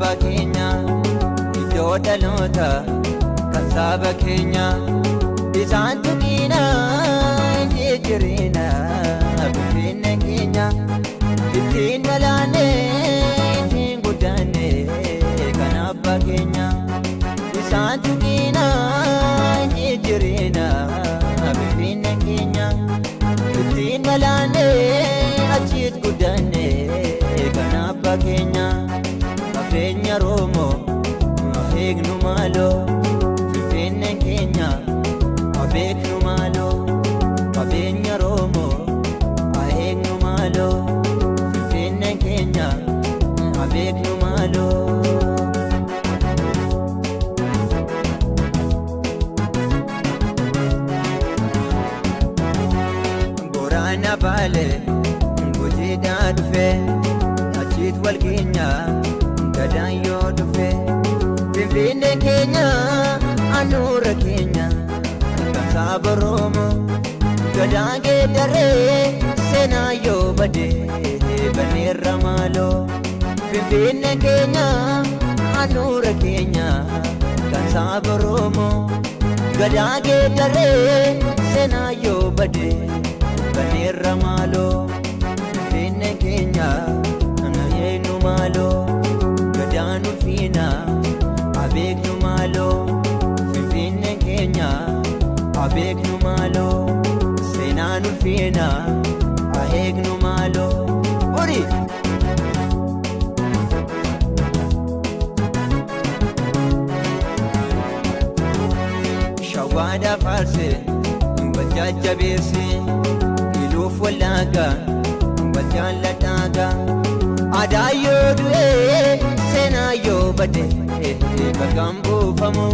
abbaa keenya iddoo dhaloota kan saba keenya isaan tuqiina jijjiirina finfinnee keenya ittiin dhalaanne ittiin guddanne kan abbaa keenya isaan tuqiina jijjiirina finfinnee keenya ittiin dhalaanne achitti guddanne kan abbaa keenya qabeenya Oromoo eegnu maaloo finfinnee keenya abeeknu maaloo qabeenya Oromoo eegnu maaloo finfinnee keenya abeeknu maaloo. Boraana Baalee Gujiidhaa dhufee achiit wal keenya gadaan yoo dhufee finfinnee keenya handhuura keenya kan saba Oromoo gadaan geeddaree seenaa yoo badee baneerra maaloo finfinnee keenya handhuura keenya kan saba Oromoo gadaan geeddaree seenaa yoo badee baneerra maaloo finfinnee keenya eenyu maaloo gadaan ulfiina abeeknu maaloo finfinnee keenya abeeknu maaloo seenaan ulfiina aheeknu maaloo. Uri! Shawwaadhaa faarsee wal jajjabeessee iluuf wallaagaa wal jaalladhaagaa aadaa yoo du'ee seenaa yoo bade bakka hin buufamu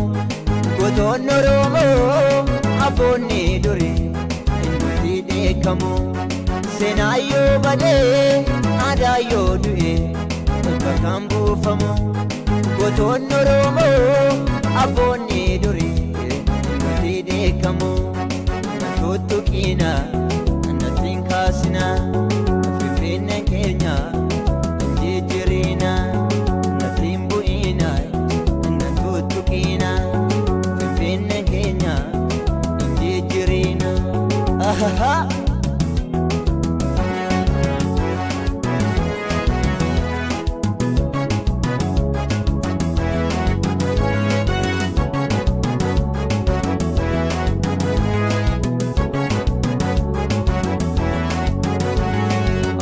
gotoonni Oromoo abboonni durii nuti dheekkamu seenaa yoo bade aadaa yoo du'e bakka hin buufamu gotoonni Oromoo abboonni durii nuti dheekkamu tuttuqiina nattiin kaasina finfinnee keenya jijjiirina nattiin bu'ina na tuttuqiina finfinnee keenya jijjiirina. Ahaha!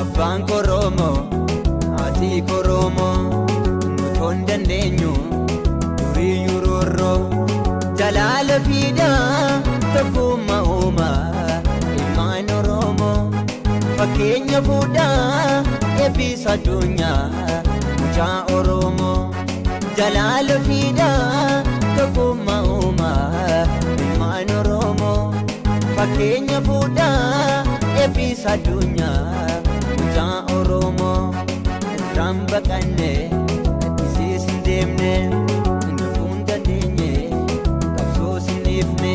Abbaan Oromoo haati Oromoo nuti hin dandeenyu duriyyuu roorroo jalaala fiidaa tokkummaa uumaa ilmaan Oromoo fakkeenya fuudhaa eebbisa addunyaa mucaa Oromoo jalaala fiidaa tokkummaa uumaa ilmaan Oromoo fakkeenya fuudhaa eebbisa addunyaa mucaa Oromoo irraan baqanne dhiisiis hin deemne dhufuu hin dandeenye qabsoos hin dhiifne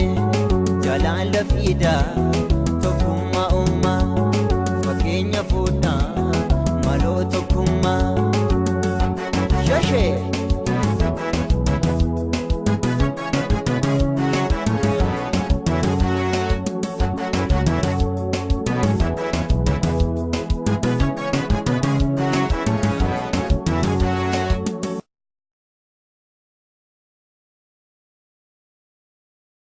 jalaala fiidaa tokkummaa uumaa fakkeenya fuudhaa maloo tokkummaa. Shashee!